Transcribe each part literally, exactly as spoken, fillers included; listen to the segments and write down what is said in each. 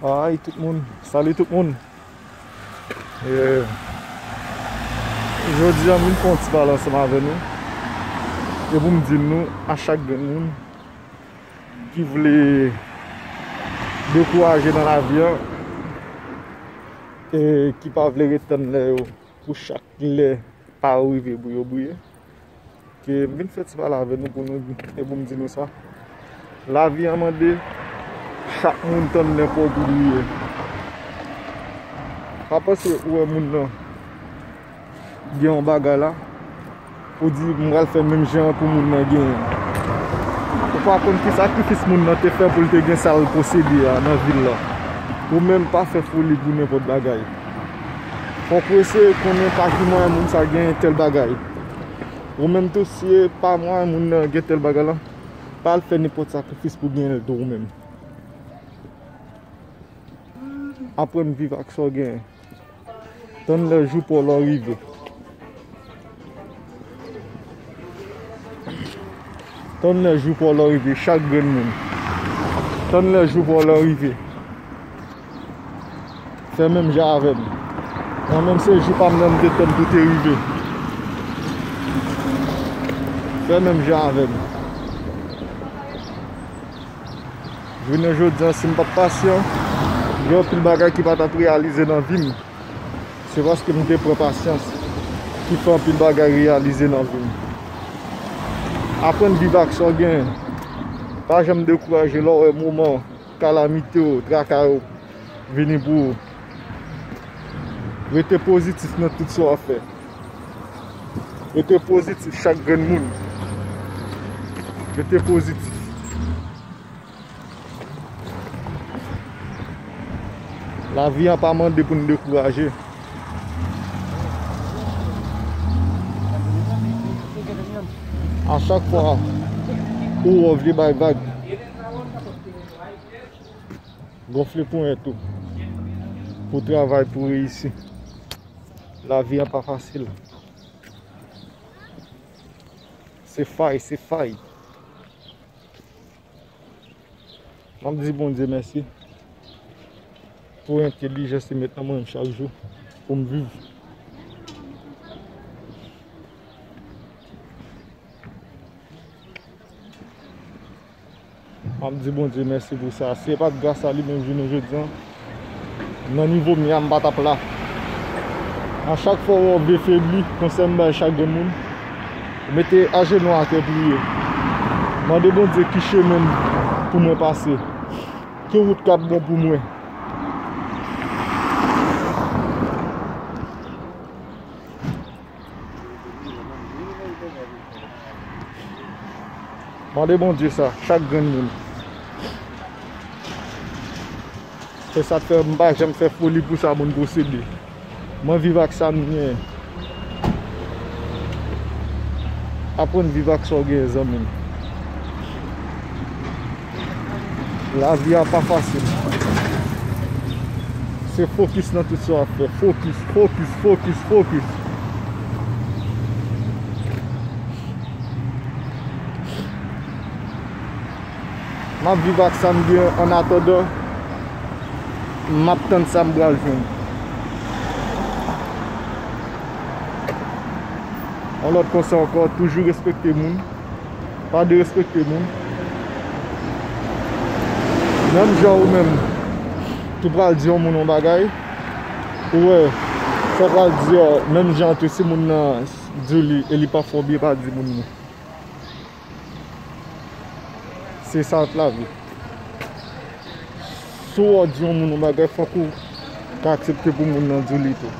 Ay, tout moun. Salut tout moun. Eh, jodi a, m vin fè yon ti pale ansanm avè nou. E pou m di nou, a chak grenn moun ki vle dekouraje nan lavi a, e ki pa vle ret tann lè yo pou chak lè pa yo rive pou yo briye. Ke m vin fè ti pale avè nou pou nou, e pou m di nou sa. Lavi a mande chak moun tann lè pa w pou briye. Pa panse ou wè moun nan gen yon bagay la, ou di, "M pral fè menm jan pou moun nan genyen." Ou pa konn ki sakrifis moun nan te fè pou l te gen sa l posede a nan vi l la. Ou menm pa fè foli pou nenpòt bagay. Fòk ou eseye konnen pa ki mwayen moun sa genyen tèl bagay. Ou menm tou, si e pa mwayen moun nan gen tèl bagay la, pa al fè nenpòt sakrifis pou genyen l tou ou menm. Aprann viv ak sa w genyen. Tann lè jou pa w la rive. Tann lè jou pa w la rive, chak grenn moun. Tann lè jou pa w la rive. Fè menm jan avè m. Mwen menm se jou pa m nan m te tann pou te rive. Fè menm jan avè m. Jounen jodi a, si m pa t pasyan, gen anpil bagay ki pa t ap reyalize nan vi m. Se paske m te pran pasyans ki fè anpil bagay reyalize nan vi m. Aprann viv ak sa w genyen. Pa janm dekouraje lè w wè moman kalamite yo, traka yo vini pou ou. Rete pozitif nan tout sa w ap fè. Rete pozitif, chak grenn moun. Rete pozitif. Lavi a pa mande pou n dekouraje. A chak fwa ou wè w vle bay vag, gonfle ponyèt ou pou travay, pou reyisi. Lavi a pa fasil. Se fay, se fay. M ap di Bondye mèsi pou entèlijans li met nan men m chak jou pou m viv. M ap di Bondye mèsi pou sa. Si se pa t gras a li menm jounen jodi a, nan nivo m ye a, m pa t ap la. A chak fwa w wè w vle febli, konsèy m bay chak grenn moun, mete ajenou atè, priye. Mande Bondye ki chemen pou mwen pase, ki wout k ap bon pou mwen. Mande Bondye sa, chak grenn moun. Se sa k fè m pa janm fè foli pou sa moun posede. Mwen viv ak sa m genyen. Aprann viv ak sa w genyen, zanmi m. Lavi a pa fasil. Se fokis nan tout sa w ap fè. Fokis, fokis, fokis, fokis. M ap viv ak sa m gen, annatandan m ap tann sa m pral jwenn. Yon lòt konsèy ankò, toujou respekte moun. Pa derespekte moun. Menm jan ou menm, tou pral di yon moun yon bagay, ou wè, sa pral di, menm jan tou, si moun nan di w li e li pa fè w byen, pa di moun nan. Se sa lavi. Si w di yon moun yon bagay, fòk ou ka aksepte pou moun nan di w li tou.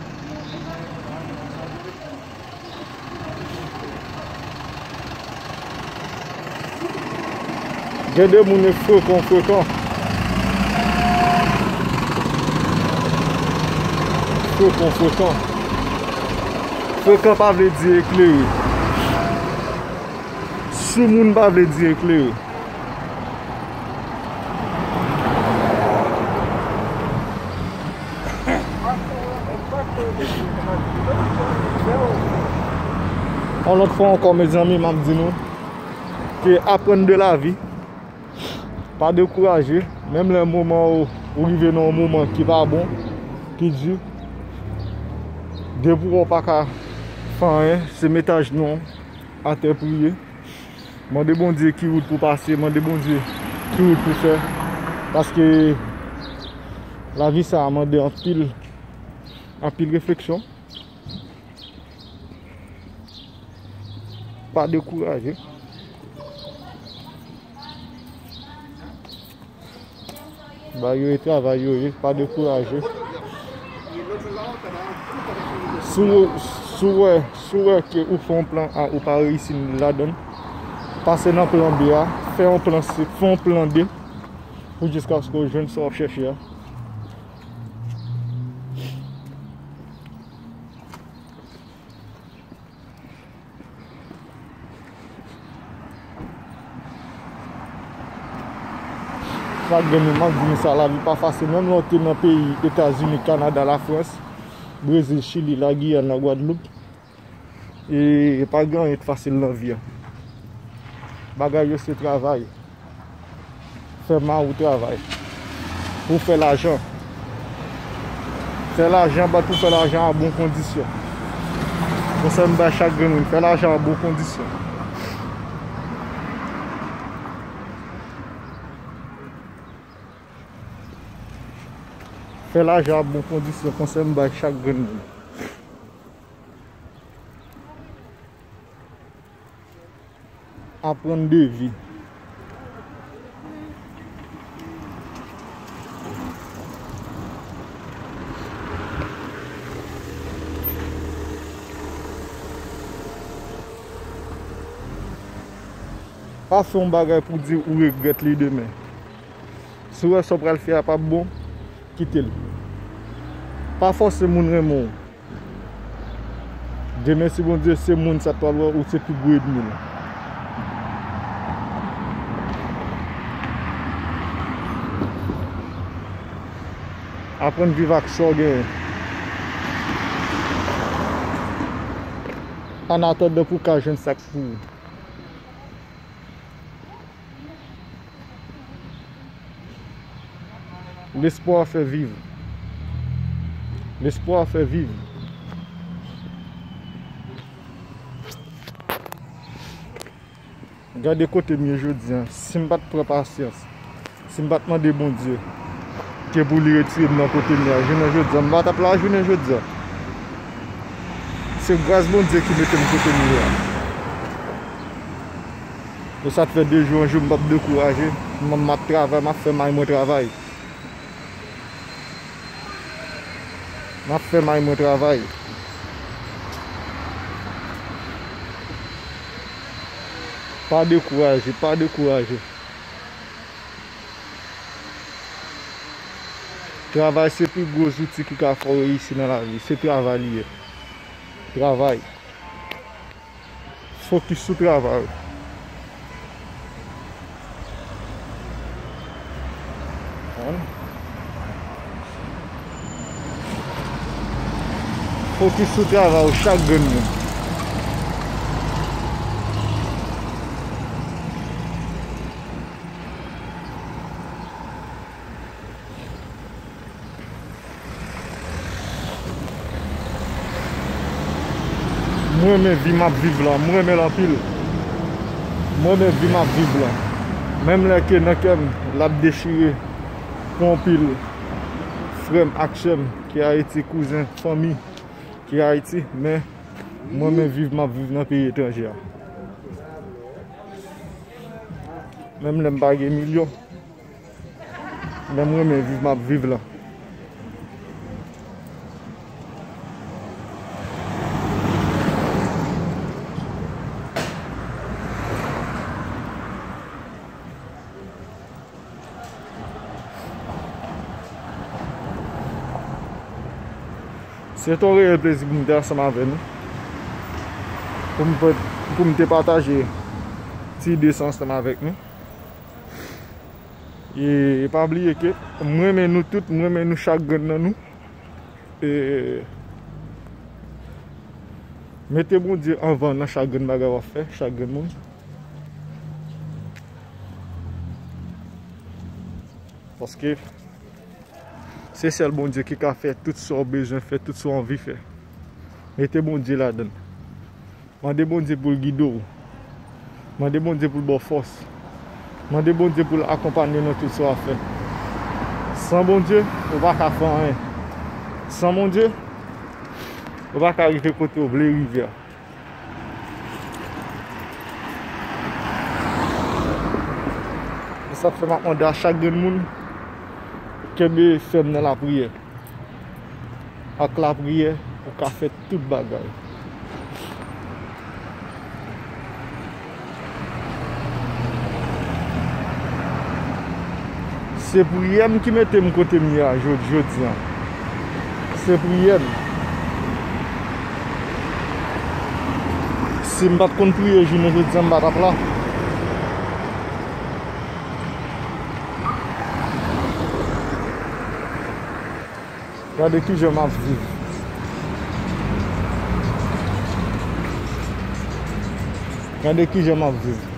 Gen de moun e frekan, frekan. Frekan, frekan. Frekan pa vle di eklere. Soumoun pa vle di eklere. Yon lòt fwa ankò, mezanmi, m ap di nou ke aprann de lavi. Pa dekouraje. Menm lè moman ou, ou rive nan yon moman ki pa bon, ki di, depi w pa ka fè anyen, se mete jenou w atè, priye. Mande Bondye ki wout pou pase, mande Bondye ki wout pou fè. Paske lavi sa a mande anpil, anpil refleksyon. Pa dekouraje. Bagay yo ye, travay yo ye, pa dekouraje. Si w, si w wè, si w wè ke ou fè yon plan a, ou pa reyisi ladan l, pase nan plan B a, fè yon plan C, fè yon plan D, pou jiskaske w jwenn sa w ap chèche a. Chak grenn moun, m ap di nou sa, lavi pa fasil. Menm lè w te nan peyi Etazini, Kanada, Lafrans, Brezil, Chili, Lagiyàn, Lagwadloup, e pa gen anyen k fasil nan vi a. Bagay yo se travay. Fè mari w travay. Pou w fè lajan. Fè lajan, bat pou w fè lajan an bon kondisyon. Konsèy m bay chak grenn moun, fè lajan an bon kondisyon. Fè lajan an bon kondisyon, konsèy m bay chak grenn moun. Aprann de vi. Pa fè yon bagay pou di ou regrèt li demen. Si w wè sa w pral fè a p ap bon, kite l. Pa fòse moun renmen w. Demen, si Bondye se moun sa t pral wè, ou se pi gwo ènmi l. Aprann viv ak sa w genyen. Annatandan pou w ka jwenn sa k pou ou. Lespwa fè viv. Lespwa fè viv. Gade kote m ye jodi a. Si m pa t pran pasyans, si m pa t mande Bondye ke pou li retire m nan kote m ye a, jounen jodi a, m pa t ap la jounen jodi a. Se gras Bondye ki mete m kote m ye a. E sa t fè de jou an jou m p ap dekouraje. M, m ap travay, m ap fè may mwen travay. M ap fè may mwen travay. Pa dekouraje, pa dekouraje. Travay se pi gwo zouti ki ka fè w reyisi nan lavi. Se travay li ye. Travay. Fokis sou travay ou. Fokis sou travay ou, chak grenn moun. M renmen vi m ap viv la, m renmen l anpil. M renmen vi m ap viv la. Menm lè ke nan kè m, l ap dechire pou anpil frè m ak sè m ki Ayiti, kouzen, fanmi ki Ayiti, men m renmen viv m ap viv nan peyi etranje a. Menm lè m pa gen milyon, men m renmen viv m ap viv la. Se te yon reyèl plezi pou m te ansanm avè nou, pou m, pou m te pataje ti ide sa ansanm avèk nou. E pa bliye ke m renmen nou tout, m renmen nou chak grenn nan nou. E mete Bondye anvan nan chak grenn bagay w ap fè, chak grenn moun. Paske se sèl Bondye ki ka fè tout sa w bezwen fè, tout sa w anvi fè. Mete Bondye ladan l. Mande Bondye pou l gide w. Mande Bondye pou l ba w fòs. Mande Bondye pou l akonpanye w nan tout sa w ap fè. San Bondye, ou pa ka fè anyen. San Bondye, ou pa ka rive kote w vle rive a. Se sa k fè m ap mande a chak grenn moun, kenbe fèm nan lapriyè. Ak lapriyè, ou ka fè tout bagay. Se priyè m ki mete m kote m ye a jodi, jodi a. Se priyè m. Si m pa t konn priye jounen jodi a, m pa t ap la. Gade kijan m ap viv. Gade kijan m ap viv.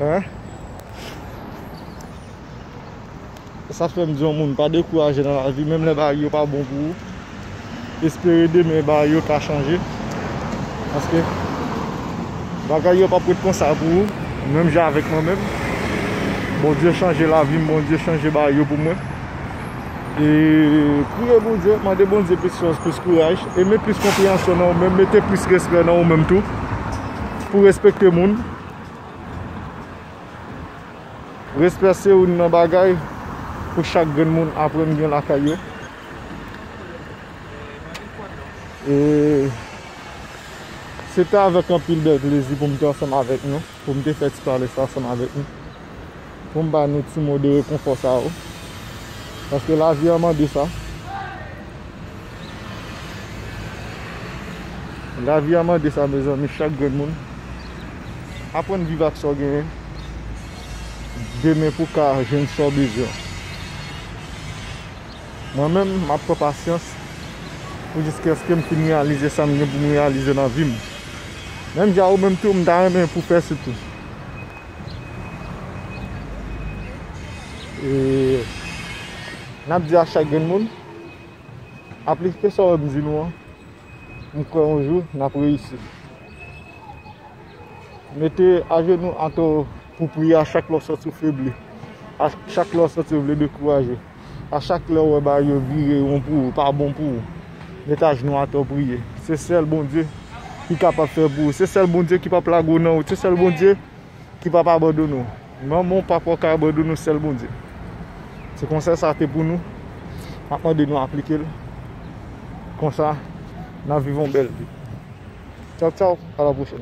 Hein? Sa fè m di yon moun, pa dekouraje nan lavi, menm lè bagay yo pa bon pou ou. Espere demen bagay yo ka chanje. Paske bagay yo p ap ret konsa pou ou, menm jan avèk mwen menm. Bondye chanje lavi m, Bondye chanje bagay yo pou mwen. E priye Bondye, mande Bondye plis fòs, plis kouraj, e met plis konpreyansyon nan ou menm, mete plis respè nan ou menm tou, pou respekte moun. Respè se youn nan bagay pou chak grenn moun aprann gen lakay yo. E se te avèk anpil bèl plezi pou m te ansanm avèk nou, pou m te fè ti pale sa ansanm avèk nou, pou m ba nou ti mo de rekonfò sa yo. Paske lavi a mande sa. Lavi a mande sa, mezanmi, chak grenn moun. Aprann viv ak sa w genyen. Demen pou w ka jwenn sa w bezwen. Mwen menm, m ap pran pasyans pou jiskèske m fin reyalize sa m gen pou m reyalize nan vi m. Menm jan ou menm tou, m ta renmen pou w fè sitou. E n ap di a chak grenn moun, aplike sa w wè m di nou an. M kwè yon jou, n ap reyisi. Mete ajenou atò pou priye a chak lè w santi w febli, a chak lè w santi w vle dekouraje, a chak lè w wè bagay yo vire won pou ou, pa bon pou ou. Mete ajenou atò priye. Se sèl Bondye ki kapab fè pou ou. Se sèl Bondye ki p ap lage w nan wout. Se sèl Bondye ki p ap abandone w. Manman w, papa w ka abandone w, sèl Bondye. Se konsèy sa te pou nou. M ap mande nou aplike l. Konsa, n ap viv yon bèl vi. Tchaw, tchaw, a la pwochèn.